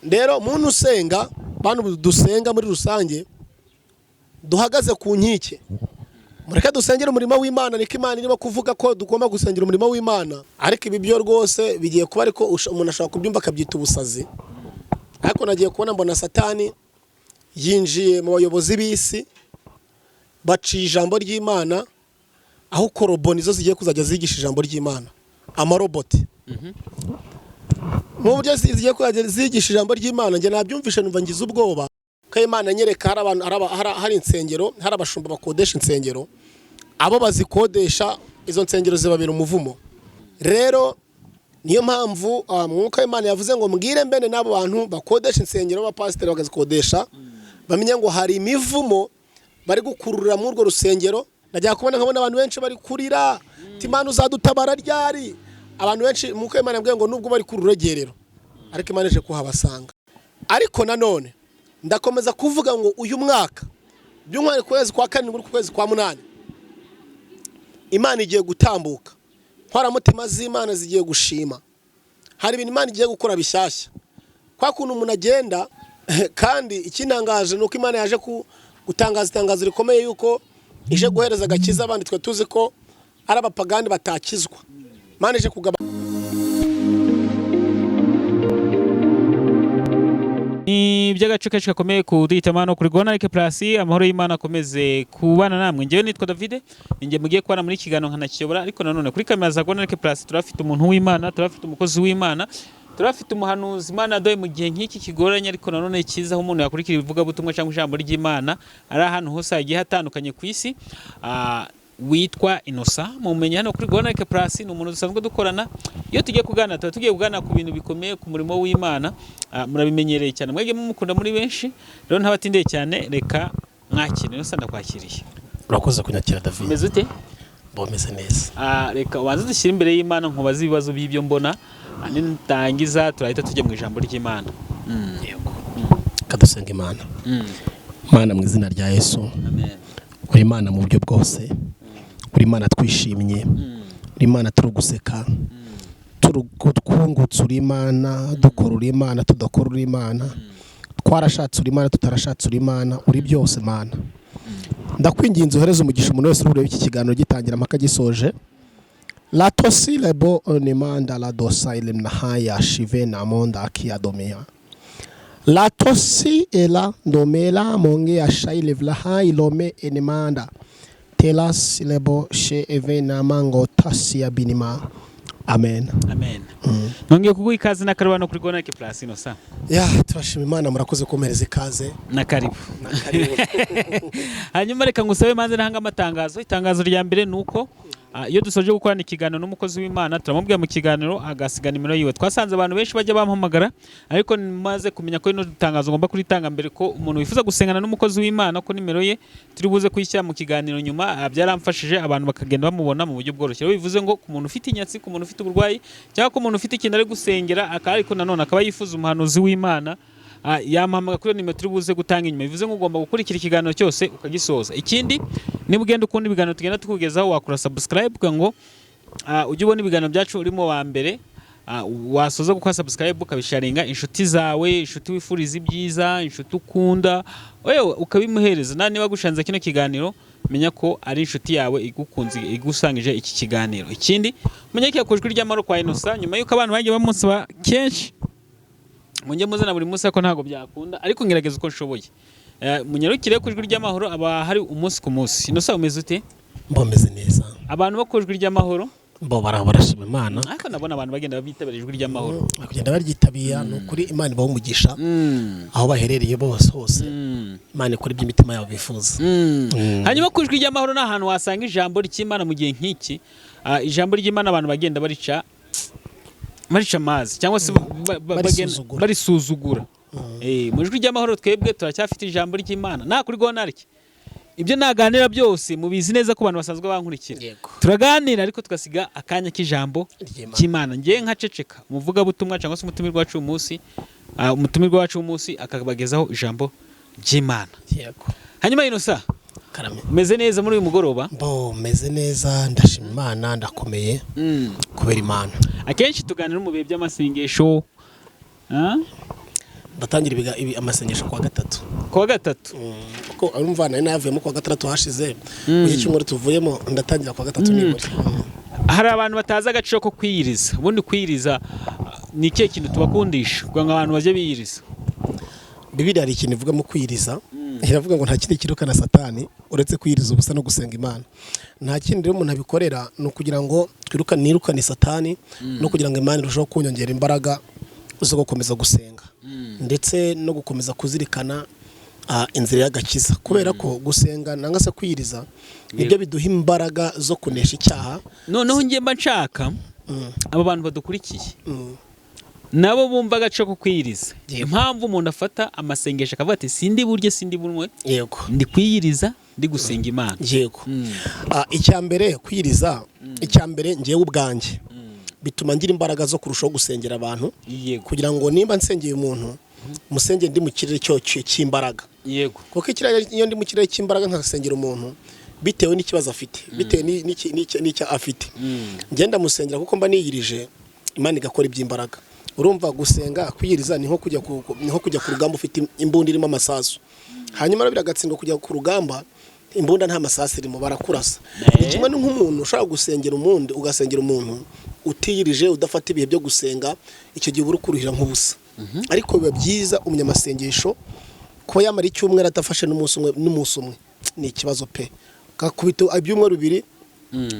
Rero muntu usenga, bantu dusenga muri rusange, duhagaze ku nkike, mureke dusengere umurimo w'Imana. Niko Imana irimo kuvuga ko tugomba gusengera umurimo w'Imana. Ariko ibi byo rwose bigiye kuba, ariko umuntu ashobora kubyumva akabyita ubusazi. Ariko nagiye kubona mbona Satani yinjiye mu bayobozi b'isi, baciye ijambo ry'Imana, aho korobo nizo zigiye kuzajya zigisha ijambo ry'Imana, amaroboti mu buryo zigiye kuzajya zigisha ijambo ry'Imana. Njye nabyumvishe numva ngize ubwoba, ko Imana nyereka hari abantu, hari insengero, hari abashumba bakodesha insengero. Abo bazikodesha izo nsengero zibabera umuvumo. Rero niyo mpamvu Mwuka w'Imana yavuze ngo mbwire mbene n'abo bantu bakodesha insengero, b'abapasiteri bakazikodesha, bamenye ngo hari imivumo bari gukururira muri urwo rusengero. Najya kubona nkabona abantu benshi bari kurira ati: "Imana uzadutabara ryari?" Abantu benshi Mwuka w'Imana yambwiye ngo nubwo bari ku ruregerero, ariko Imana ije kuhabasanga. Ariko nanone ndakomeza kuvuga ngo uyu mwaka, by'umwihariko kwezi kwa 7, ku kwezi kwa 8, Imana igiye gutambuka, nkoramutima z'Imana zigiye gushima. Hari ibintu Imana igiye gukora bishyashya, kwa kuntu umuntu agenda. Kandi ikintangaje ni uko Imana yaje gutangaza itangazo rikomeye yuko ije guhereza agakiza abandi twe tuzi ko ari abapagani batakizwa. Imana ije kugaba. Ni iby'agace kenshi gakomeye kuduhitamo hano kuri Gona Like Plus. Amahoro y'Imana akomeze kubana namwe. Njyewe nitwa David, ninjye mugiye kubana muri kiganiro nkanakiyobora. Ariko nanone kuri kamera za Gona Like Plus turafite umuntu w'Imana, turafite umukozi w'Imana, turafite umuhanuzi Imana yaduhaye mu gihe nk'iki kigoranye, ariko nanone cyiza, aho umuntu yakurikira ivugabutumwa cyangwa ijambo ry'Imana ari ahantu hose hagiye hatandukanye ku isi, witwa Innocent. Mumenye hano kuri Gona Like Plus, ni umuntu dusanzwe dukorana. Iyo tugiye kuganira, tuba tugiye kuganira ku bintu bikomeye, ku murimo w'Imana. Murabimenyereye cyane, mwebwe mumukunda muri benshi. Rero ntabatindeye cyane, reka mwakire. Innocent, ndakwakiriye. Urakoze kunyakira, David. Umeze ute? Bomeze neza. Reka ubanze dushyire imbere y'Imana, nkubaze ibibazo by'ibyo mbona. Nitangiza turahita tujya mu ijambo ry'Imana. Yego, kadusenga Imana. Imana, mu izina rya Yesu. Amen. Uri Imana mu buryo bwose, uri Imana twishimye, uri Imana turi guseka, turi twungutse, uri Imana dukora, uri Imana tudakora, uri Imana twarashatse, uri Imana tutarashatse, uri Imana, uri byose. Mana, ndakwinginze uhereze umugisha umuntu wese uri burebe iki kiganiro, gitangira mpaka gisoje. Latosi lebo onimanda la dosa ilimnahaya shive namonda akiadomia latosi ela ndomela monge ya shailevlaha ilome enemanda telas lebo she eve namango tasi ya binima. Amen. Amen. Nongeye kuguha ikaze na karibu hano kuri Gona Like Plus, Innocent. Ya, turashima Imana, murakoze kumpereza ikaze. Na karibu. Na karibu. Hanyuma reka ngusabe manze ntanga amatangazo. Itangazo rya mbere ni uko iyo dusoje gukorana ikiganiro n'umukozi w'Imana, turamubwira mu kiganiro agasiga nimero yiwe. Twasanze abantu benshi bajya bampamagara, ariko maze kumenya ko rino tangazo ngomba kuritanga mbere, ko umuntu wifuza gusengana n'umukozi w'Imana, ko nimero ye turi buze kuyishyira mu kiganiro nyuma. Byaramfashije, abantu bakagenda bamubona mu buryo bworoshye. Rero bivuze ngo ku muntu ufite inyatsi, ku muntu ufite uburwayi, cyangwa ku muntu ufite ikintu ari gusengera akaba, ariko nanone akaba yifuza umuhanuzi w'Imana, yampamagara kuri iyo nimero turi buze gutanga inyuma. Bivuze ngo ugomba gukurikira ikiganiro cyose ukagisoza. Ikindi, niba ugenda ukunda ibiganiro tugenda tukugezaho, wakora subscribe kugira ngo ujye ubona ibiganiro byacu urimo wa mbere. Wasoza gukora subscribe, ukabisharinga inshuti zawe, inshuti wifuriza ibyiza, inshuti ukunda, wewe ukabimuhereza. Na niba gushanze kino kiganiro, menya ko ari inshuti yawe igukunze igusangije iki kiganiro. Ikindi, menye ko ijwi ry'amahoro kwa Innocent, nyuma y'uko abantu bagiye bamusaba kenshi munjye muzana buri munsi, ariko ntabwo byakunda, ariko ngerageza uko nshoboye. Munyarukire ku Ijwi ry'Amahoro, aba hari umunsi ku munsi. Innocent, umeze ute? Mbomeze neza. Abantu bo ku Ijwi ry'Amahoro? Bo barashima Imana. Ariko ndabona abantu bagenda bitabira Ijwi ry'Amahoro. Bakagenda baryitabira, ni ukuri Imana ibaha umugisha aho baherereye bose hose. Imana ikora ibyo imitima yabo bifuza. Hanyuma ku Ijwi ry'Amahoro ni ahantu wasanga ijambo ry'Imana mu gihe nk'iki. Ijambo ry'Imana abantu bagenda barica amazi cyangwa se Barisuzugura. Barisuzugura. Mu Ijwi ry'Amahoro twebwe turacyafite ijambo ry'Imana nta kuri gonarike. Ibyo naganira byose mubizi neza ko abantu basanzwe bankurikira. Turaganira, ariko tugasiga akanya k'ijambo ry'Imana. Ry'Imana. Ngiye nkaceceka, umuvugabutumwa cyangwa se umutumirwa wacu w'umunsi, umutumirwa wacu w'umunsi akabagezaho ijambo ry'Imana. Hanyuma Innocent, Karame. umeze neza muri uyu mugoroba? Bo meze neza, ndashima Imana, ndakomeye kubera Imana. Akenshi tuganira mu bihe by'amasengesho. Ah? Ndatangira amasengesho kuwa gatatu. Kuwa gatatu. Kuko urumva nari nayavuyemo kuwa gatandatu hashize, mu cyumweru tuvuyemo ndatangira kuwa gatatu nibura. Hari abantu batazi agaciro ko kwiyiriza. Ubundi kwiyiriza ni ikihe kintu tubakundisha kugira ngo abantu bajye biyiriza? Bibiliya hari ikintu ivuga mu kwiyiriza. Iravuga ngo nta kindi kirukana Satani uretse kwiyiriza ubusa no gusenga Imana. Nta kindi rero umuntu abikorera, ni ukugira ngo twirukane, nirukane Satani, no kugira ngo Imana irusheho kunyongera imbaraga zo gukomeza gusenga ndetse no gukomeza kuzirikana inzira y'agakiza, kubera ko gusenga nanga se kwiyiriza nibyo biduha imbaraga zo kunesha icyaha. Noneho njye mba nshaka aba bantu badukurikiye nabo bumva agaciro ko kwiyiriza, impamvu umuntu afata amasengesho akavuga ati: "Sindi burye, sindi bunywe, ndi kwiyiriza, ndi gusenga Imana." Yego. Icya mbere, kwiyiriza, icya mbere ngewe ubwanjye bituma ngira imbaraga zo kurushaho gusengera abantu, kugira ngo nimba nsengeye umuntu, musengere ndi mu kirere cyo cy'imbaraga, kuko ikirere, iyo ndi mu kirere cy'imbaraga nkasengera umuntu, bitewe n'ikibazo afite, bitewe n'icyo afite, ngenda musengera kuko mba niyirije, Imana igakora iby'imbaraga. Urumva gusenga, kwiyiriza ni nko kujya ku rugamba ufite imbunda irimo amasasu. Hanyuma rero biragatsindwa kujya ku rugamba imbunda nta masasu irimo, barakurasa. Ni kimwe nk'umuntu ushobora gusengera umundi, ugasengera umuntu utiyirije, udafata ibihe byo gusenga, icyo gihe uba uri kuruhira nk'ubusa. Ariko biba byiza umunyamasengesho kuba yamara icyumweru adafashe n'umunsi umwe ni ikibazo pe. Gakubita ibyumweru 2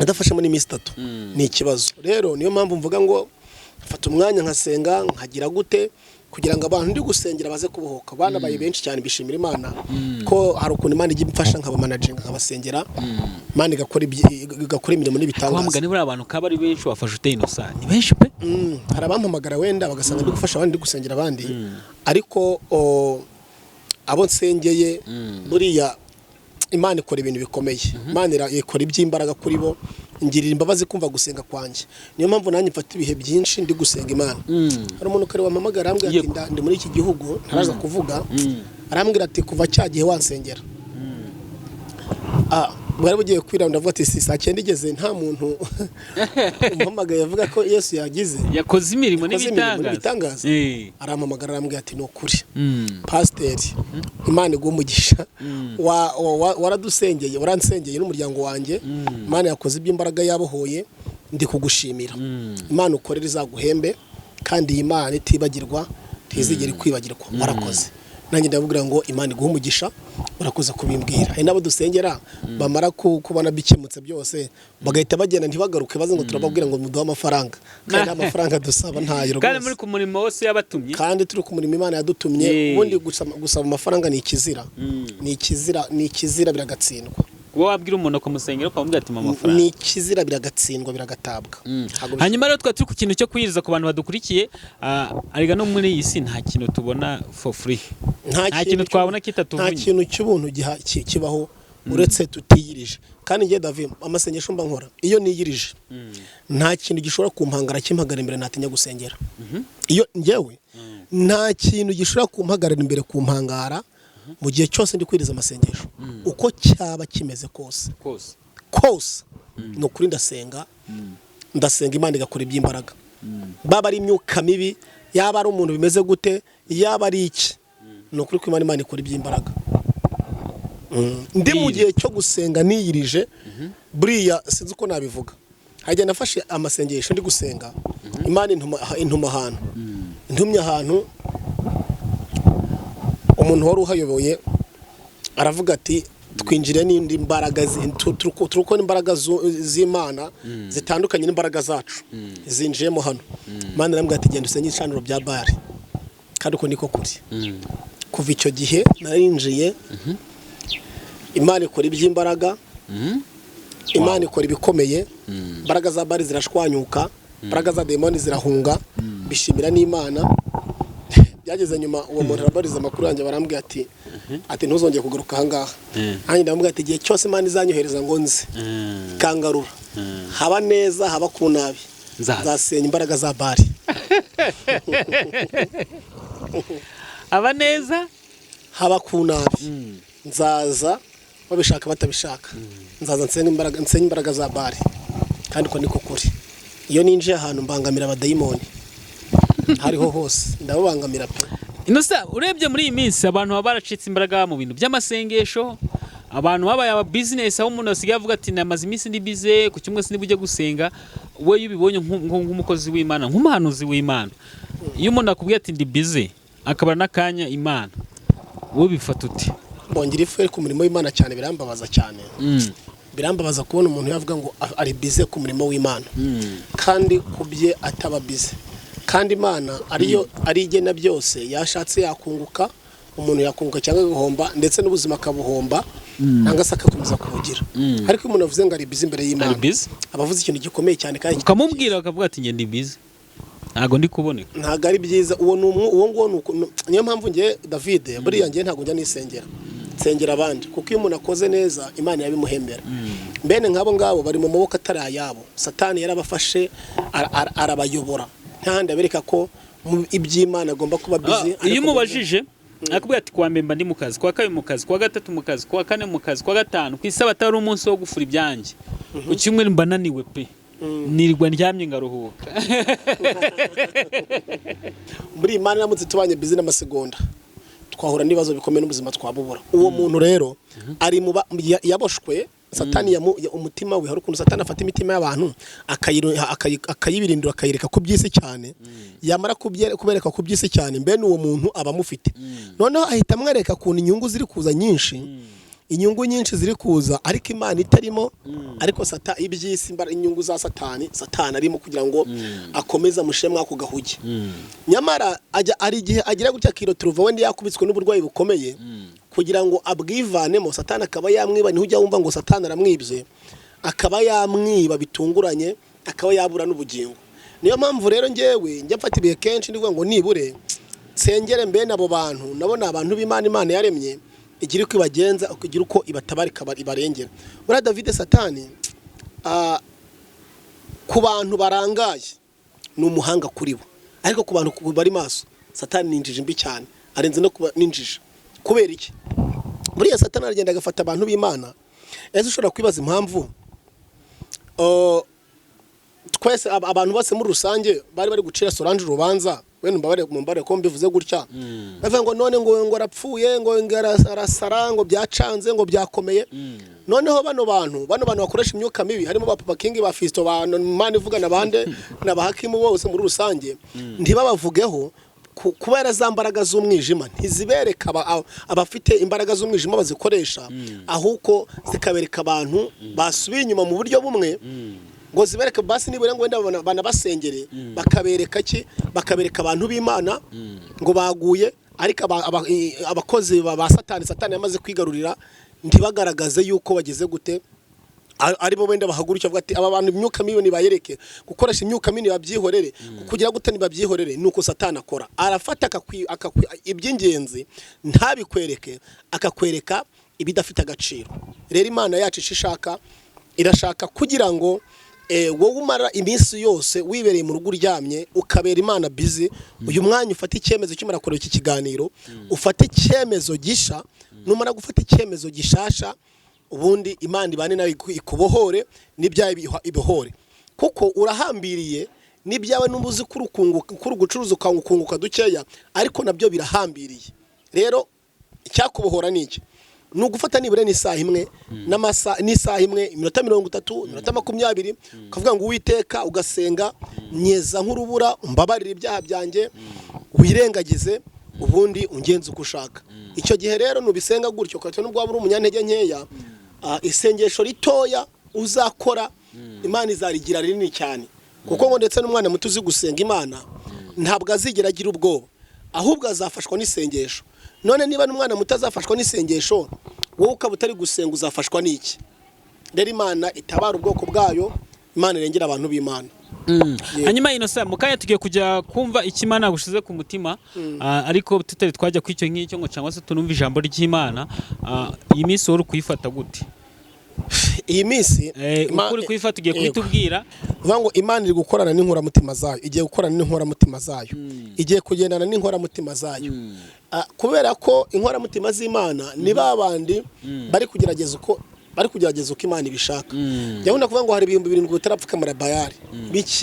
adafashemo n'iminsi 3 ni ikibazo. Rero niyo mpamvu mvuga ngo mfata umwanya nkasenga, nkagira gute, kugira ngo abantu ndi gusengera baze kubohoka. Banabaye benshi cyane, bishimira Imana ko hari ukuntu Imana ijya imfasha nkabamanaginga, nkabasengera, Imana igakora imirimo Wa n'ibitangaza. mugani, buriya abantu kaba ari benshi wafashe uteye inosa, ni benshi pe. Hari abampamagara wenda bagasanga ndi gufasha abandi, ndi gusengera abandi, ariko abo nsengeye buriya Imana ikora ibintu bikomeye. Imana ikora iby'imbaraga kuri bo, ngirira imbabazi kumva gusenga kwanjye. Niyo mpamvu nanjye mfata ibihe byinshi ndi gusenga Imana. Hari umuntu kare wampamagara arambwira ati: "Ndi muri iki gihugu," ntaraza kuvuga, arambwira ati: "Kuva cya gihe wansengera, bwari bugiye kwira." Ndavuga ati: "Si saa 9 igeze nta muntu umpamagaye avuga ko Yesu yagize yakoze imirimo yakoze imirimo n'ibitangaza." N'ibitangaza. Arampamagara arambwira ati: "Ni ukuri, pasiteri, Imana iguha umugisha. Waradusengeye, waransengeye n'umuryango wanjye, Imana yakoze iby'imbaraga, yabohoye, ndi kugushimira. Imana ukorera izaguhembe, kandi iyi Imana itibagirwa ntizigere ikwibagirwa, warakoze." Nanjye ndababwira ngo: "Imana iguhe umugisha, urakoze kubimbwira." Hari n'abo dusengera bamara kubona bikemutse byose bagahita bagenda ntibagaruke, baze ngo turababwira ngo muduhe amafaranga, kandi nta mafaranga dusaba, ntayo Kandi rwose. muri ku murimo wose yabatumye. Kandi turi ku murimo Imana yadutumye. Ubundi gusaba amafaranga ni ikizira, ni ikizira, ni ikizira, biragatsindwa. Kuba wabwira umuntu ukamusengera ukamubwira ati: "Mpa amafaranga." Ni ikizira, biragatsindwa, biragatabwa. Ntabwo Hanyuma rero twari turi ku kintu cyo kwiyiriza. Ku bantu badukurikiye, arega no muri iyi si nta kintu tubona for free, nta kintu twabona nta kitatuvunnye. kintu cy'ubuntu kibaho uretse tutiyirije. Kandi njye David, amasengesho mba nkora, iyo niyirije nta kintu gishobora kumpangara kimpagara imbere natinya gusengera. Iyo njyewe nta kintu gishobora kumpagarara imbere, kumpangara mu gihe cyose ndi kwiriza amasengesho, uko cyaba kimeze kose. Kose. Kose, ni ukuri ndasenga, ndasenga, Imana igakora iby'imbaraga. Baba ari imyuka mibi, yaba ari umuntu bimeze gute, yaba ari iki, ni ukuri ko Imana ikora iby'imbaraga. Ndi mu gihe cyo gusenga niyirije, buriya sinzi uko nabivuga. Hajya nafashe amasengesho ndi gusenga, Imana intuma ahantu, intumye ahantu, umuntu wari uhayoboye aravuga ati: "Twinjire n'indi mbaraga, turi kubona imbaraga z'Imana zitandukanye n'imbaraga zacu zinjiyemo hano." Imana irambwira ati: "Genda usenye ibicaniro bya Bari." Kandi uko niko kuri. Kuva icyo gihe narinjiye, Imana ikora iby'imbaraga, Imana ikora ibikomeye, imbaraga za Bari zirashwanyuka, imbaraga za demoni zirahunga, bishimira n'Imana. Byageze nyuma uwo muntu arabariza amakuru yanjye, barambwira ati: "Ntuzongere kugaruka ahangaha." Nanjye ndamubwira ati: "Igihe cyose Imana izanyohereza ngo nze ikangarura, haba neza haba ku nabi, Nzaza. nzasenya imbaraga za Bari." Aba neza. Haba ku nabi, nzaza, babishaka batabishaka, nzaza nsenye imbaraga za Bari. Kandi uko niko kuri. Iyo ninjiye ahantu mbangamira abadayimoni, hariho hose ndababangamira pe. Innocent, urebye muri iyi minsi abantu baba baracitse imbaraga mu bintu by'amasengesho, abantu babaye aba business, aho umuntu asigaye avuga ati: "Namaze iminsi ndi busy, ku cyumweru sindi bujye gusenga." We iyo ubibonye nk'umukozi w'Imana, nk'umuhanuzi w'Imana, iyo umuntu akubwiye ati: "Ndi busy", akabara n'akanya Imana, wowe bifata ute? Bongera ifu ku murimo w'Imana cyane, birambabaza cyane. Birambabaza kubona umuntu yavuga ngo ari busy ku murimo w'Imana kandi ku bye ataba busy, kandi Imana ariyo ari igena byose. Yashatse yakunguka, umuntu yakunguka cyangwa agahomba, ndetse n'ubuzima akabuhomba cyangwa se agakomeza kubugira. Ariko iyo umuntu avuze ngo ari busy imbere y'Imana, Ari busy. aba avuze ikintu gikomeye cyane kandi Ukamubwira bakavuga ati: "Njye ndi busy, ntabwo ndi kuboneka." Ntabwo ari byiza. Uwo ni uwo nguwo ni niyo mpamvu ngiye, David, buriya ngiye ntabwo njya nisengera, nsengera abandi, kuko iyo umuntu akoze neza Imana yabimuhembera. Mbene nk'abo ngabo bari mu maboko atari ayabo. Satani yarabafashe, arabayobora, ntahandi abereka ko mu iby'Imana agomba kuba busy. Iyo umubajije akubwira ati: "Kuwa mbere mba ndi mu kazi, kuwa kabiri mu kazi, kuwa gatatu mu kazi, kuwa kane mu kazi, kuwa gatanu, ku isabato ari umunsi wo gufura ibyanjye, ku cyumweru mba naniwe pe, nirirwa ndyamye ngaruhuka." Muri iyi Mana iramutse tubanye busy n'amasegonda, twahura n'ibibazo bikomeye n'ubuzima twabubura. Uwo muntu rero ari mu yaboshwe Satani umutima we. Hari ukuntu Satani afata imitima y'abantu akayibirindura, akayireka ku by'isi cyane. Yamara kubereka ku by'isi cyane, mbene uwo muntu aba amufite, noneho ahita amwereka ukuntu inyungu ziri kuza nyinshi, inyungu nyinshi ziri kuza, ariko Imana itarimo, ariko sata iby'isi, inyungu za Satani, Satani arimo kugira ngo akomeze amushyire muri ako gahuge. Nyamara ajya ari igihe agira gutya akiroturuva, wenda yakubitswe n'uburwayi bukomeye, kugira ngo abwivanemo Satani akaba yamwiba. Niho ujya wumva ngo Satani aramwibye, akaba yamwiba bitunguranye, akaba yabura n'ubugingo. Niyo mpamvu rero ngewe njya mfata ibihe kenshi ndivuga ngo nibure nsengere mbene abo bantu. Nabo ni abantu b'Imana, Imana yaremye, igira uko ibagenza, igira uko ibatabara, ibarengera. Buriya David, Satani ku bantu barangaye ni umuhanga kuri bo, ariko ku bantu bari maso Satani ni injiji mbi cyane, arenze no kuba n'injiji. Kubera iki? Buriya Satani aragenda agafata abantu b'Imana. Ese ushobora kwibaza impamvu twese abantu bose muri rusange bari gucira Solange urubanza? Wenda mbabare, mumbare ko mbivuze gutya, bavuga ngo none ngo arapfuye, ngo arasara, ngo byacanze, ngo byakomeye. Noneho bano bantu bakoresha imyuka mibi, harimo ba Papa King, ba Fisto, ba Mani ivuga na bande na ba Hakimu, bose muri rusange ntibabavugeho kubera za mbaraga z'umwijima ntizibereka abafite imbaraga z'umwijima bazikoresha, ahubwo zikabereka abantu basubiye inyuma mu buryo bumwe, ngo zibereke basi nibura ngo wenda banabasengere. Bakabereka ki? Bakabereka abantu b'Imana ngo baguye, ariko abakozi ba Satani, Satani yamaze kwigarurira, ntibagaragaze yuko bageze gute, aribo wenda bahaguruka bavuga ati: "Aba bantu imyuka mibi nibayereke gukoresha imyuka mibi, babyihorere, kugira gute, nibabyihorere." Nuko Satani akora, arafata iby'ingenzi ntabikwereke, akakwereka ibidafite agaciro. Rero Imana yacu icyo ishaka, irashaka kugira ngo wowe umara iminsi yose wibereye mu rugo uryamye, ukabera Imana busy. Uyu mwanya ufate icyemezo, ukimara kureba iki kiganiro ufate icyemezo gisha. Numara gufata icyemezo gishasha, ubundi Imana ibane nawe, ikubohore n'ibyawe, ibibohore, kuko urahambiriye n'ibyawe. N'ubu uzi ko uri gucuruza ukunguka dukeya, ariko nabyo birahambiriye. Rero icyakubohora ni iki? Ni ugufata nibura n'isaha imwe n'isaha imwe, iminota 30, iminota 20, ukavuga ngo: "Uwiteka", ugasenga: "Nyeza nk'urubura, umbabarire ibyaha byanjye, wirengagize, ubundi ungenze uko ushaka." Icyo gihe rero nubisenga gutyo, ukahita nubwo waba uri umunyantege nkeya, isengesho ritoya uzakora Imana izarigira rinini cyane, kuko ngo ndetse n'umwana muto uzi gusenga Imana ntabwo azigera agira ubwoba, ahubwo azafashwa n'isengesho. None niba n'umwana muto azafashwa n'isengesho, wowe ukaba utari gusenga, uzafashwa n'iki? Rero Imana itabara ubwoko bwayo, Imana irengera abantu b'Imana. Yego. Hanyuma Innocent, mu kanya tugiye kujya kumva icyo Imana yagushize ku mutima, ariko tutari twajya ku icyo ngicyo ngo cyangwa se tunumve ijambo ry'Imana, iyi minsi wowe uri kuyifata gute? Iyi minsi Uko uri kuyifata ugiye kuhitubwira. Uvuga ngo Imana iri gukorana n'inkoramutima zayo, igiye gukorana n'inkoramutima zayo, igiye kugendana n'inkoramutima zayo. Kubera ko inkoramutima z'Imana ni ba bandi bari kugerageza uko Imana ibishaka. Njya kuvuga ngo hari 7000 bitarapfukamira Bayari,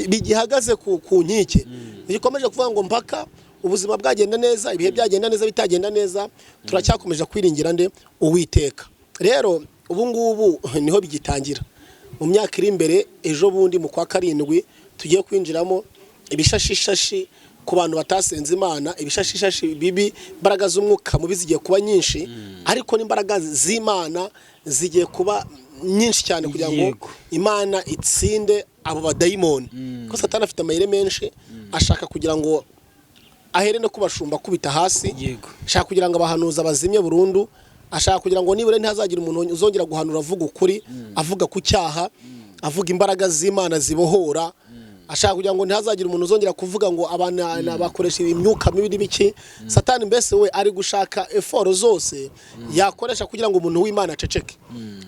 bigihagaze ku nkike, bigikomeje kuvuga ngo mpaka Ubuzima bwagenda neza, ibihe byagenda neza, bitagenda neza, turacyakomeje kwiringira nde? Uwiteka. Rero ubu ngubu niho bigitangira. Mu myaka iri imbere, ejo bundi mu kwa karindwi tugiye kwinjiramo, ibishashishashi ku bantu batasenze Imana, ibishashishashi bibi, imbaraga z'umwuka mubi zigiye kuba nyinshi, ariko n'imbaraga z'Imana zigiye kuba nyinshi cyane kugira ngo Imana itsinde abo badayimoni, kuko Satani afite amayeri menshi, ashaka kugira ngo ahere no kubashumba akubita hasi, ashaka kugira ngo abahanuzi abazimye burundu, ashaka kugira ngo nibura ntihazagira umuntu uzongera guhanura avuga ukuri, avuga ku cyaha, avuga imbaraga z'Imana zibohora, ashaka kugira ngo ntihazagire umuntu uzongera kuvuga ngo abantu bakoresha imyuka mibi n'ibiki. Satani mbese we ari gushaka effort zose yakoresha kugira ngo umuntu w'Imana aceceke.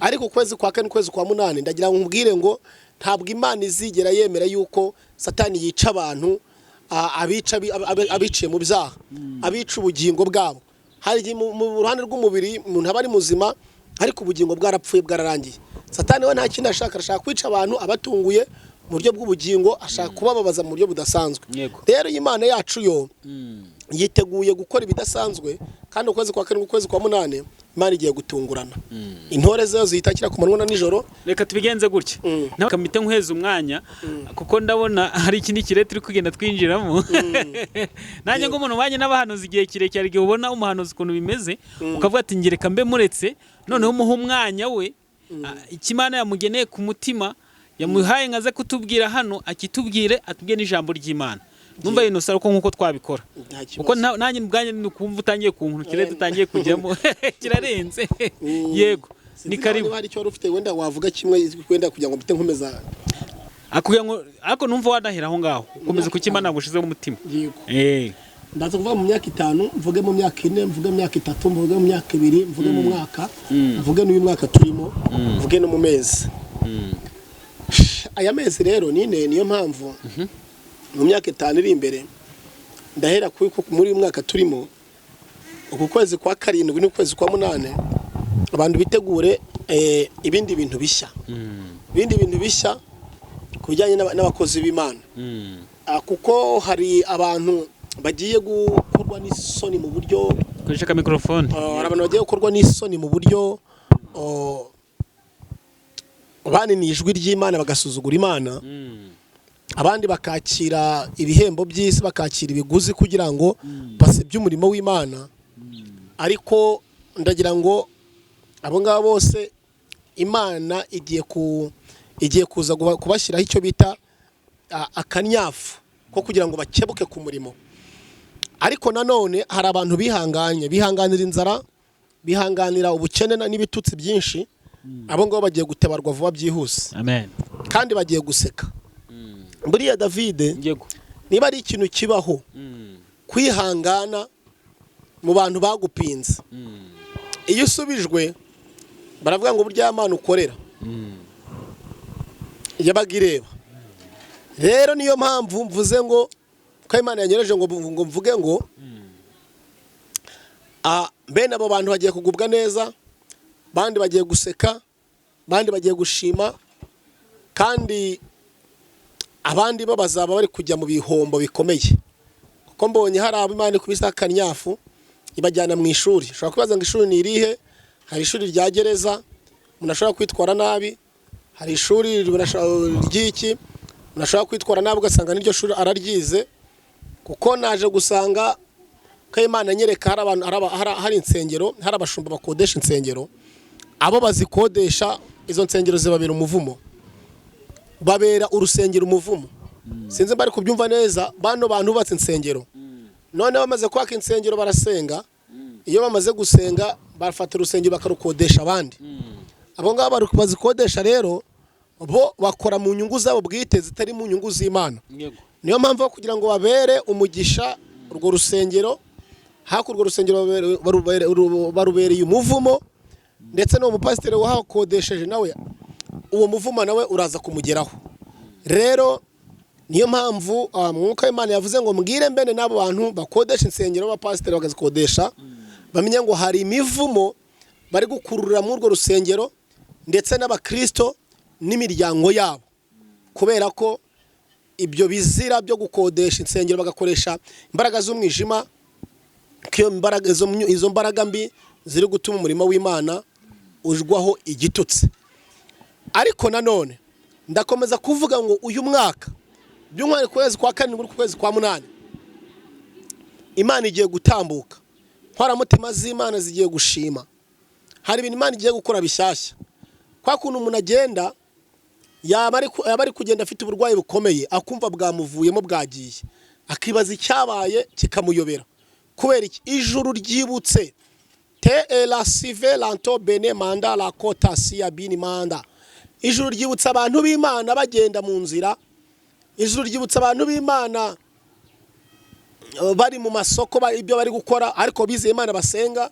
Ariko ukwezi kwa kane, ukwezi kwa munani, ndagira ngo nkubwire ngo ntabwo Imana izigera yemera yuko Satani yica abantu, abica abiciye mu byaha, abica ubugingo bwabo. Hari igihe mu ruhande rw'umubiri umuntu aba ari muzima, ariko ubugingo bwarapfuye, bwararangiye. Satani we nta kindi ashaka, arashaka kwica abantu abatunguye mu buryo bw'ubugingo, ashaka kubababaza mu buryo budasanzwe. Rero Imana yacu yo yiteguye gukora ibidasanzwe, kandi ukwezi kwa karindwi, ukwezi kwa munani, Imana igiye gutungurana. Intore zayo ziyitakira ku manywa na nijoro. Reka tubigenze gutya, nawe kamite nkuheza umwanya, kuko ndabona hari ikindi kirere turi kugenda twinjiramo. Nanjye nk'umuntu ubanye n'abahanuzi igihe kirekire, hari igihe ubona umuhanuzi ukuntu bimeze ukavuga ati: "Ngereka mbe muretse noneho umuhe umwanya we, icyo Imana yamugeneye ku mutima yamuhaye nkaze kutubwira hano, akitubwire, atubwire n'ijambo ry'Imana." Numva inosa uko nk'uko twabikora. Nta kibazo. Kuko nanjye ubwanjye ni ukumva utangiye ku kirere dutangiye kujyamo kirarenze. Yego, Sinzi ni nawe karibu. niba hari icyo wari ufite wenda wavuga kimwe wenda kugira ngo mpite nkomeza. Akubwira ngo ariko numva wanahera aho ngaho ukomeza kuko Imana yagushizeho umutima. Yego. Ndaza kuvuga mu myaka 5, mvuge mu myaka 4, mvuge mu myaka 3, mvuge mu myaka 2, mvuge mu mwaka, mvuge n'uyu mwaka turimo, mvuge no mu mezi. Aya mezi rero nine, niyo mpamvu mu myaka 5 iri imbere, ndahera muri uyu mwaka turimo, uku kwezi kwa karindwi n'ukwezi kwa munani, abantu bitegure ibindi bintu bishya, ibindi bintu bishya ku bijyanye n'abakozi b'Imana. Kuko hari abantu bagiye gukorwa n'isoni mu buryo Koresha ka microphone. Hari abantu bagiye gukorwa n'isoni mu buryo baniniye ijwi ry'Imana, bagasuzugura Imana, abandi bakakira ibihembo by'isi, bakakira ibiguzi kugira ngo basebye umurimo w'Imana. Ariko ndagira ngo abo ngabo bose Imana igiye kuza kubashyiraho icyo bita akanyafu ko kugira ngo bakebuke ku murimo. Ariko nanone hari abantu bihanganye, bihanganira inzara, bihanganira ubukene n'ibitutsi byinshi. Abo ngabo bagiye gutabarwa vuba byihuse. Amen. Kandi bagiye guseka. Buriya Davide, niba ari ikintu kibaho kwihangana mu bantu bagupinze, iyo usubijwe baravuga ngo burya Mana ukorera yabaga ireba. Rero niyo mpamvu mvuze ngo ko Imana yanyereje ngo mvuge ngo bene abo bantu bagiye kugubwa neza, bandi bagiye guseka, bandi bagiye gushima, kandi abandi bo bazaba bari kujya mu bihombo bikomeye, kuko mbonye hari abo Imana ikubise akanyafu ibajyana mu ishuri. Ushobora kwibaza ngo ishuri ni irihe? Hari ishuri rya gereza umuntu ashobora kwitwara nabi, hari ishuri ry'iki umuntu ashobora kwitwara nabi ugasanga n'iryo shuri araryize. Kuko naje gusanga ko Imana nyereka hari abantu hari insengero, hari abashumba bakodesha insengero. Abo bazikodesha, izo nsengero zibabera umuvumo, babera urusengero umuvumo. Sinzi bari kubyumva neza. Bano bantu bubatse insengero, none bamaze kwaka insengero barasenga. Iyo bamaze gusenga bafata urusengero bakarukodesha abandi. Abo ngabo bazikodesha rero bo bakora mu nyungu zabo bwite zitari mu nyungu z'Imana. Niyo mpamvu aho kugira ngo babere umugisha urwo rusengero, hakurya urwo rusengero barubereye umuvumo, ndetse n'uwo mupasiteri wahakodesheje nawe uwo muvumo nawe uraza kumugeraho. Rero niyo mpamvu Mwuka w'Imana yavuze ngo mbwire mbene n'abo bantu bakodesha insengero, b'abapasiteri bakazikodesha, bamenye ngo hari imivumo bari gukurura muri urwo rusengero, ndetse n'abakristo n'imiryango yabo, kubera ko Ibyo bizira byo gukodesha insengero bagakoresha imbaraga z'umwijima, ko iyo mbaraga, izo mbaraga mbi ziri gutuma umurimo w'Imana ujwaho igitutsi. Ariko nanone ndakomeza kuvuga ngo uyu mwaka, by'umwihariko ukwezi kwa karindwi n'ukwezi kwa munani, Imana igiye gutambuka, nkoramutima z'Imana zigiye gushima. Hari ibintu Imana igiye gukora bishyashya. Kwa kuntu umuntu agenda, yaba ari kugenda afite uburwayi bukomeye, akumva bwamuvuyemo, bwagiye, akibaza icyabaye kikamuyobera. Kubera iki? Ijuru ryibutse te la sive lanto bene manda la kota siya bini manda. Ijuru ryibutsa abantu b'Imana bagenda mu nzira, ijuru ryibutsa abantu b'Imana bari mu masoko, ibyo bari gukora, ariko bizeye Imana, basenga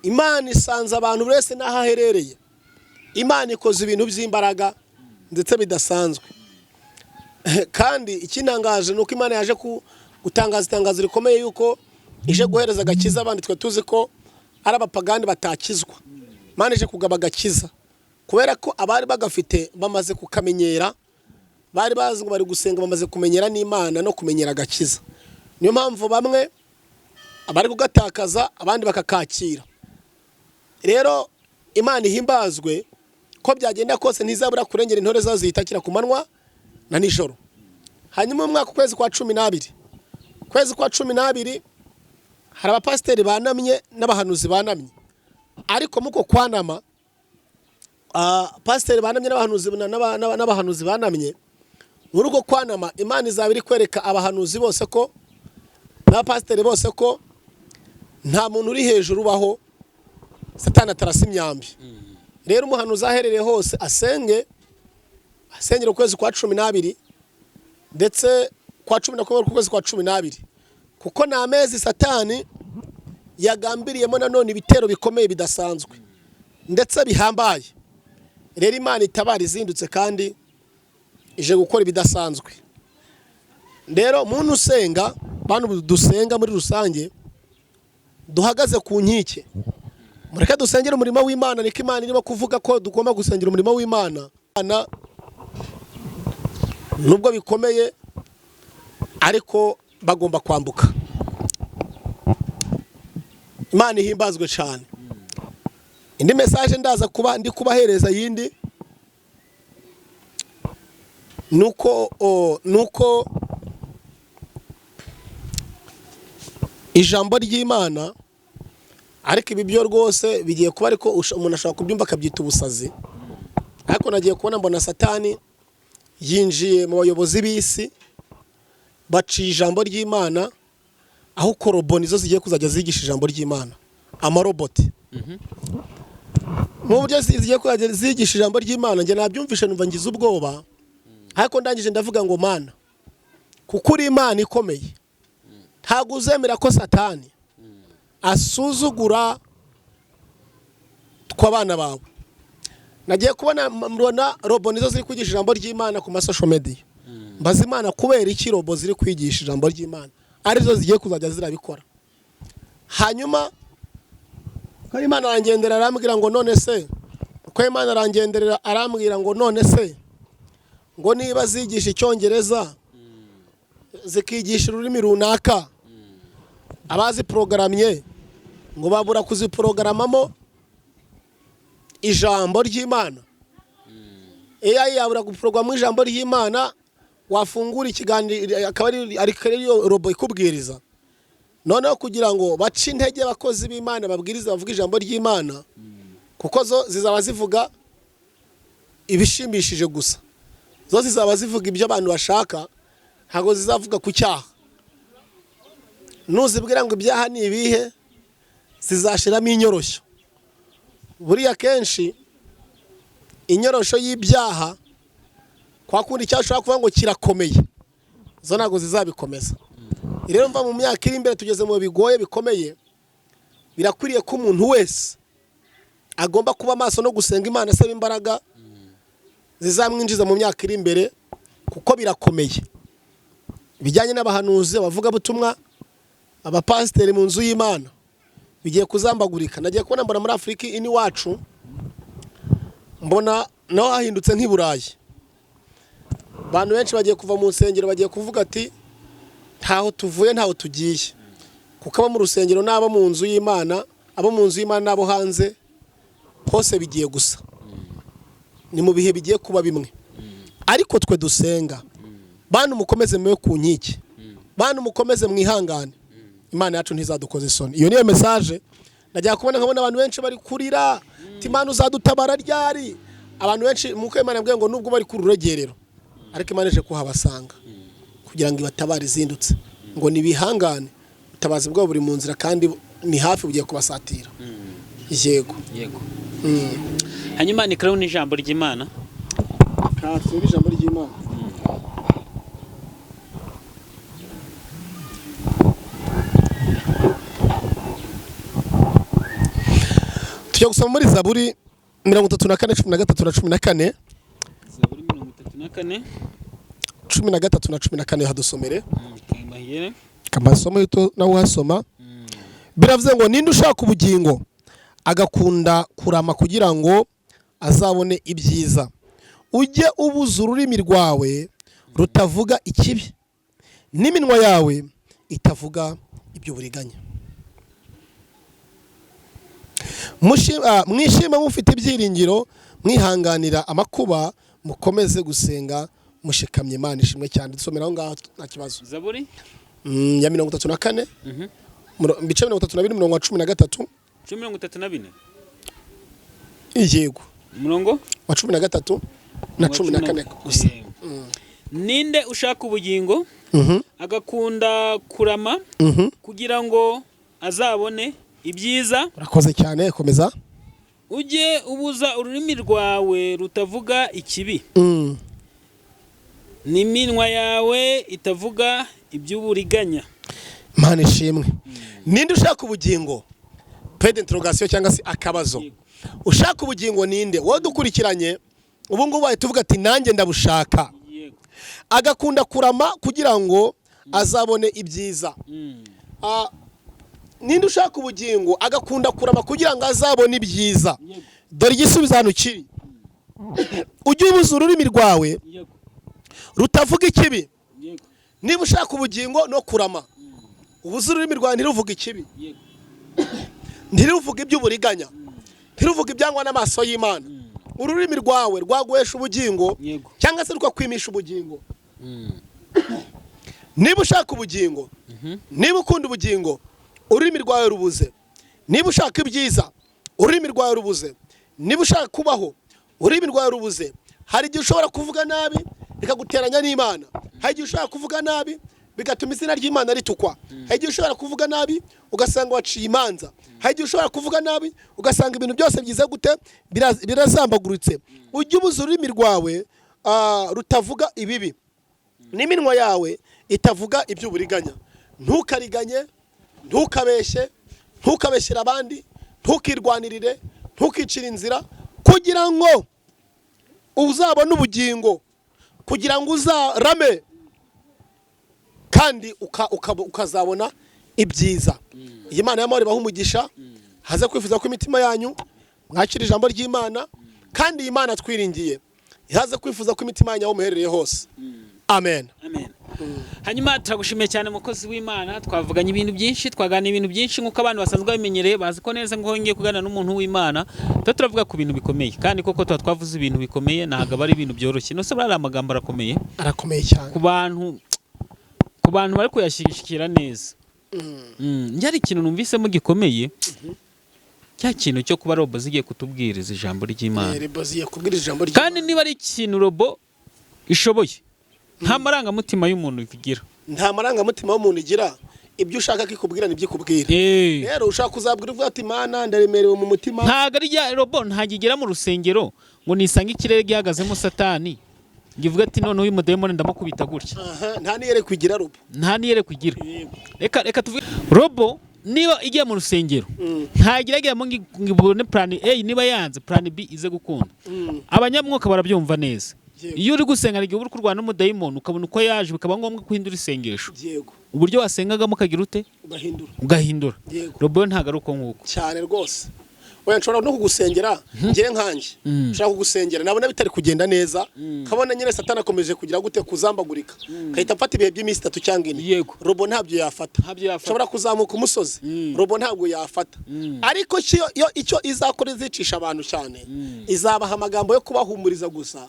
Imana. Isanze abantu buri wese n'aho aherereye. Imana ikoze ibintu by'imbaraga ndetse bidasanzwe. Kandi ikintangaje ni uko Imana yaje gutangaza itangazo rikomeye yuko ije guhereza agakiza abandi twe tuzi ko ari abapagani batakizwa. Imana ije kugaba agakiza kubera ko abari bagafite bamaze kukamenyera, bari bazi ngo bari gusenga, bamaze kumenyera n'Imana no kumenyera agakiza. Niyo mpamvu bamwe bari kugatakaza, abandi bakakakira. Rero Imana ihimbazwe ko byagenda kose ntizabura kurengera intore zazo ziyitakira ku manywa na nijoro. Hanyuma mu mwaka, ukwezi kwa 12, ukwezi kwa 12, hari abapasiteri banamye n'abahanuzi banamye. Ariko muko kwanama, pasiteri banamye n'abahanuzi banamye, muri uko kwanama Imana izaba iri kwereka abahanuzi bose ko n'abapasiteri bose ko nta muntu uri hejuru ubaho Satani atarasa imyambi. Rero umuhanuzi aherereye hose asenge, asengera ukwezi kwa 12 ndetse kwa 11 ukwezi kwa 12, kuko ni amezi Satani yagambiriyemo nanone ibitero bikomeye bidasanzwe ndetse bihambaye. Rero Imana itabara izindutse kandi ije gukora ibidasanzwe. Rero muntu usenga, bantu dusenga muri rusange, duhagaze ku nkike, mureke dusengere umurimo w'Imana. Niko Imana irimo kuvuga ko tugomba gusengera umurimo w'Imana. Nubwo bikomeye, ariko bagomba kwambuka. Imana ihimbazwe cyane. Indi message ndaza kuba ndi kubahereza yindi nuko ijambo ry'Imana, ariko ibi byo rwose bigiye kuba, ariko umuntu ashobora kubyumva akabyita ubusazi. Ariko nagiye kubona mbona Satani yinjiye mu bayobozi b'isi, baciye ijambo ry'Imana, aho korobo nizo zigiye kuzajya zigisha ijambo ry'Imana, amaroboti mu buryo zigiye kuzajya zigisha ijambo ry'Imana. Njye nabyumvishe numva ngize ubwoba, ariko ndangije ndavuga ngo: "Mana, kuko uri Imana ikomeye, ntabwo uzemera ko Satani asuzugura tw'abana bawe." Nagiye kubona mbona robo nizo ziri kwigisha ijambo ry'Imana ku ma social media. Mbaza Imana kubera iki robo ziri kwigisha ijambo ry'Imana, arizo zigiye kuzajya zirabikora. Hanyuma ko Imana arangendera arambwira ngo none se, ko Imana arangenderera arambwira ngo none se, ngo niba zigisha Icyongereza, zikigisha ururimi runaka, abaziporogaramye ngo babura kuziporogaramamo ijambo ry'Imana? AI yabura guporogaramu ijambo ry'Imana, wafungura ikiganiro akaba ari ariyo robo ikubwiriza? Noneho kugira ngo bace intege abakozi b'Imana babwiriza, bavuga ijambo ry'Imana, kuko zo zizaba zivuga ibishimishije gusa, zo zizaba zivuga ibyo abantu bashaka, ntabwo zizavuga ku cyaha. Nuzibwira ngo ibyaha ni ibihe, zizashiramo inyoroshyo. Buriya kenshi inyorosho y'ibyaha, kwa kundi icyaha ushobora kuvuga ngo kirakomeye, zo ntabwo zizabikomeza. Rero mva mu myaka iri imbere tugeze mu bigoye bikomeye. Birakwiriye ko umuntu wese agomba kuba maso no gusenga Imana asaba imbaraga zizamwinjiza mu myaka iri imbere, kuko birakomeye. Ibijyanye n'abahanuzi, abavugabutumwa, abapasiteri mu nzu y'Imana bigiye kuzambagurika. Nagiye kubona mbona muri Afurika ini iwacu, mbona naho hahindutse nk'i Burayi. Abantu benshi bagiye kuva mu nsengero, bagiye kuvuga ati ntaho tuvuye, ntaho tugiye, kuko abo mu rusengero n'abo mu nzu y'Imana, abo mu nzu y'Imana n'abo hanze hose bigiye gusa, ni mu bihe bigiye kuba bimwe. Ariko twe dusenga, bantu mukomeze mube ku nkike, bantu mukomeze mwihangane, Imana yacu ntizadukoza isoni. Iyo niyo message najya kubona, nkabona abantu benshi bari kurira ati Imana uzadutabara ryari? Abantu benshi muko Imana yabwiye ngo nubwo bari ku ruregerero, ariko Imana ije kuhabasanga kugira ngo ibatabare izindutse, ngo nibihangane, ubutabazi bwabo buri mu nzira kandi ni hafi, bugiye kubasatira. Yego. Yego. Hanyuma ni karibu n'ijambo ry'Imana. Kasura ijambo ry'Imana. Tujya gusoma muri Zaburi 34 13 na 14. Zaburi 34. 13 na 14, hadusomere. Kambahire. Amasomo yuto nawe uhasoma. Biravuze ngo ninde ushaka ubugingo agakunda kurama kugira ngo azabone ibyiza, ujye ubuza ururimi rwawe rutavuga ikibi, n'iminwa yawe itavuga iby'uburiganya. Mwishime mufite ibyiringiro, mwihanganira amakuba, mukomeze gusenga mushikamye. Imana ishimwe cyane. Dusomera aho ngaho nta kibazo. Zaburi Ya 34, ibice 32, umurongo wa 13. 34. Yego. Umurongo wa 13 na 14 gusa. Ninde ushaka ubugingo agakunda kurama kugira ngo azabone ibyiza? Urakoze cyane, komeza. Ujye ubuza ururimi rwawe rutavuga ikibi, n'iminwa yawe itavuga iby'uburiganya. Imana ishimwe. Ninde ushaka ubugingo? Point d'interrogation cyangwa se akabazo. Ushaka ubugingo ninde? Wowe dukurikiranye ubu ngubu wahita uvuga ati nanjye ndabushaka. Yego. Agakunda kurama kugira ngo azabone ibyiza. Ninde ushaka ubugingo agakunda kurama kugira ngo azabone ibyiza? Yego. Dore igisubizo hano kiri. Ujye ubuza ururimi rwawe Yego. rutavuga ikibi. Yego. Niba ushaka ubugingo no kurama, ubuze ururimi rwawe ntiruvuge ikibi, Yego. ntiruvuge iby'uburiganya, ntiruvuge ibyangwa n'amaso y'Imana. Ururimi rwawe rwaguhesha ubugingo Yego. cyangwa se rukakwimisha ubugingo. Niba ushaka ubugingo, niba ukunda ubugingo, ururimi rwawe rubuze. Niba ushaka ibyiza, ururimi rwawe rubuze. Niba ushaka kubaho, ururimi rwawe rubuze. Hari igihe ushobora kuvuga nabi bikaguteranya n'Imana. Hari igihe ushobora kuvuga nabi bigatuma izina ry'Imana ritukwa. Hari igihe ushobora kuvuga nabi ugasanga waciye imanza. Hari igihe ushobora kuvuga nabi ugasanga ibintu byose byiza gute birazambaguritse. Ujye ubuza ururimi rwawe rutavuga ibibi, n'iminwa yawe itavuga iby'uburiganya. Ntukariganye, ntukabeshye, ntukabeshyere abandi, ntukirwanirire, ntukicire inzira, kugira ngo uzabone ubugingo, kugira ngo uzarame kandi ukazabona ibyiza. Iyi Mana y'amahoro ibahe umugisha, haze kwifuza ko imitima yanyu mwakira ijambo ry'Imana, kandi iyi Mana twiringiye ihaze kwifuza ko imitima yanyu aho muherereye hose. Amen. Amen. Hanyuma turagushimiye cyane mukozi w'Imana, twavuganye ibintu byinshi, twaganira ibintu byinshi nk'uko abantu basanzwe babimenyereye, bazi ko neza ngo ngiye kuganira n'umuntu w'Imana, tuba turavuga ku bintu bikomeye, kandi koko tuba twavuze ibintu bikomeye, ntabwo aba ari ibintu byoroshye. Nose buriya amagambo arakomeye Arakomeye cyane. ku bantu bari kuyashyigikira neza. Njye hari ikintu numvisemo gikomeye, cya kintu cyo kuba robo zigiye kutubwiriza ijambo ry'Imana. Robo zigiye kubwiriza ijambo ry'Imana. Kandi niba ari ikintu robo ishoboye, nta marangamutima y'umuntu igira. Nta marangamutima y'umuntu igira, ibyo ushaka ko ikubwira nibyo ikubwira. Rero ushaka kuzabwira uvuga ati Mana ndaremerewe mu mutima. Ntabwo ari rya robo, ntabwo igera mu rusengero ngo nisange ikirere gihagazemo Satani, ngo ivuge ati noneho uyu mudayimoni ndamukubita gutya. Nta niyere kugira robo. Nta niyere kugira. Reka tuvuge robo niba igiye mu rusengero ntagerageramo ngo ibone plan A, niba yanze plan B ize gukunda. Abanyamwuka barabyumva neza. Iyo uri gusenga igihe uri kurwana n'umudayimoni ukabona uko yaje, bikaba ngombwa guhindura isengesho. Yego. Uburyo wasengagamo ukagira ute? Ugahindura. Ugahindura. Yego. Robo ntabwo ari uko nguko. Cyane rwose. Oya, nshobora no kugusengera njye nkanjye, nshobora kugusengera nabona bitari kugenda neza, nkabona nyine Satani akomeje kugira gute, kuzambagurika, nkahita mfata ibihe by'iminsi 3 cyangwa 4. Robo ntabyo yafata. Ntabyo yafata. Nshobora kuzamuka umusozi, robo ntabwo yafata. Ariko icyo izakora, izicisha abantu cyane, izabaha amagambo yo kubahumuriza gusa,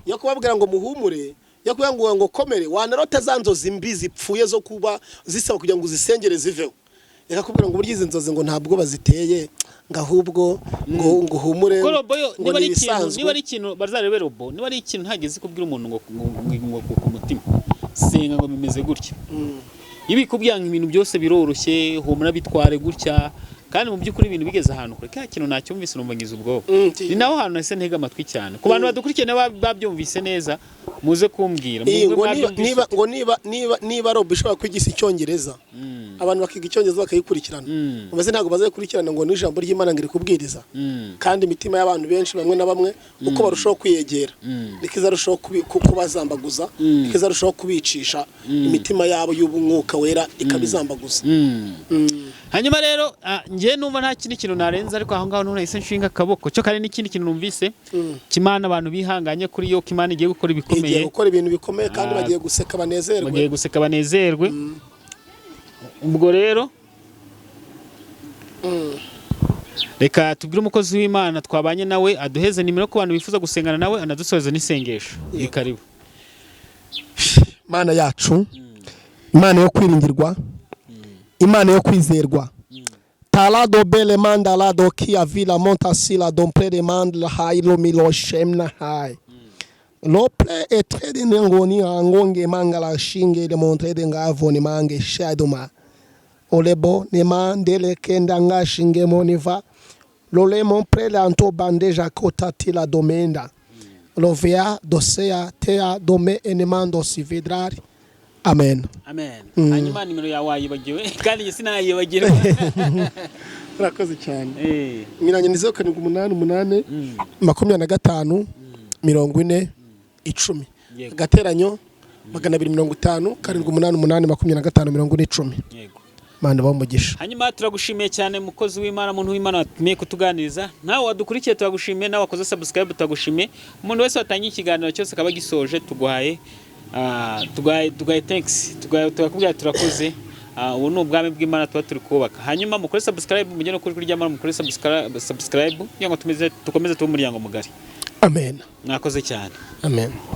yo kubabwira ngo muhumure, yo kubabwira ngo komere. Wanarota za nzozi mbi zipfuye zo kuba zisaba kugira ngo uzisengere ziveho, reka kubwira ngo burya izi nzozi ngo ntabwo baziteye, ngo ahubwo ngo uhumure, Ko robo yo ngo niba ni ari ikintu, ibisanzwe. niba ari ikintu bazarebe robo, niba ari ikintu ntageze kubwira umuntu ngo ku mutima senga ngo bimeze gutya, iyo bikubwira ngo ibintu byose biroroshye, humura, bitware gutya, kandi mu by'ukuri ibintu bigeze ahantu kure, kya kintu nacyumvise numva ngize ubwoba. Ni naho hantu nahise ntega amatwi cyane. Ku bantu badukurikiye nabo babyumvise neza, muze kumbwira. Iyi, Mwebwe ngo niba mwabyumvise. Niba ngo niba niba niba robo ishobora kwigisha icyongereza, abantu bakiga icyongereza bakayikurikirana, mbese ntabwo bazayikurikirana ngo n'ijambo ry'Imana ngo iri kubwiriza? Kandi imitima y'abantu benshi bamwe na bamwe, uko barushaho kwiyegera, niko izarushaho kubazambaguza, niko izarushaho kubicisha imitima yabo y'ubumwuka wera ikabizambaguza. Hanyuma rero njye numva nta kindi kintu narenza, ariko aho ngaho nahise nshinga akaboko cyo kare n'ikindi kintu numvise kimana, abantu bihanganye kuri yo, kimana igiye gukora ibikomeye. Igiye gukora ibintu bikomeye kandi bagiye guseka banezerwe. Bagiye guseka banezerwe. Ubwo rero reka tubwire umukozi w'Imana twabanye nawe aduheze nimero ku bantu bifuza gusengana nawe, anadusoheze n'isengesho. Ni karibu. Imana yacu, Imana yo kwiringirwa, Imana yo kwizerwa, talado bele mandalado kia vila montasila domprede mandla hailo milo shemna hai lopre etrede nengoni angonge mangala shinge le montrede ngavoni mange shadoma olebo ne mandele kenda ngashinge moniva lole monprele anto bandeja kota tila domenda lovea dosea tea dome enemando sivedrari. Amen. Amen. Hanyuma nimero yawe wayibagiwe, kandi njye sinayibagirwa. Urakoze cyane. Miranye ni 0788 25 40 10. Agateranyo 250 788 25 40 10. Mana bamugisha. Hanyuma turagushimiye cyane, mukozi w'Imana, muntu w'Imana watumiye kutuganiriza. Nawe wadukurikiye turagushimiye, nawe wakoze subscribe turagushimiye. Umuntu wese watangiye ikiganiro cyose akaba agisoje, tuguhaye thanks, tuguhaye, turakubwira turakoze. Ubu ni ubwami bw'Imana tuba turi kubaka. Hanyuma mukore subscribe, mujye no kuri kuryamana mukore subscribe kugira ngo dukomeze tube umuryango mugari. Amen. Mwakoze cyane. Amen.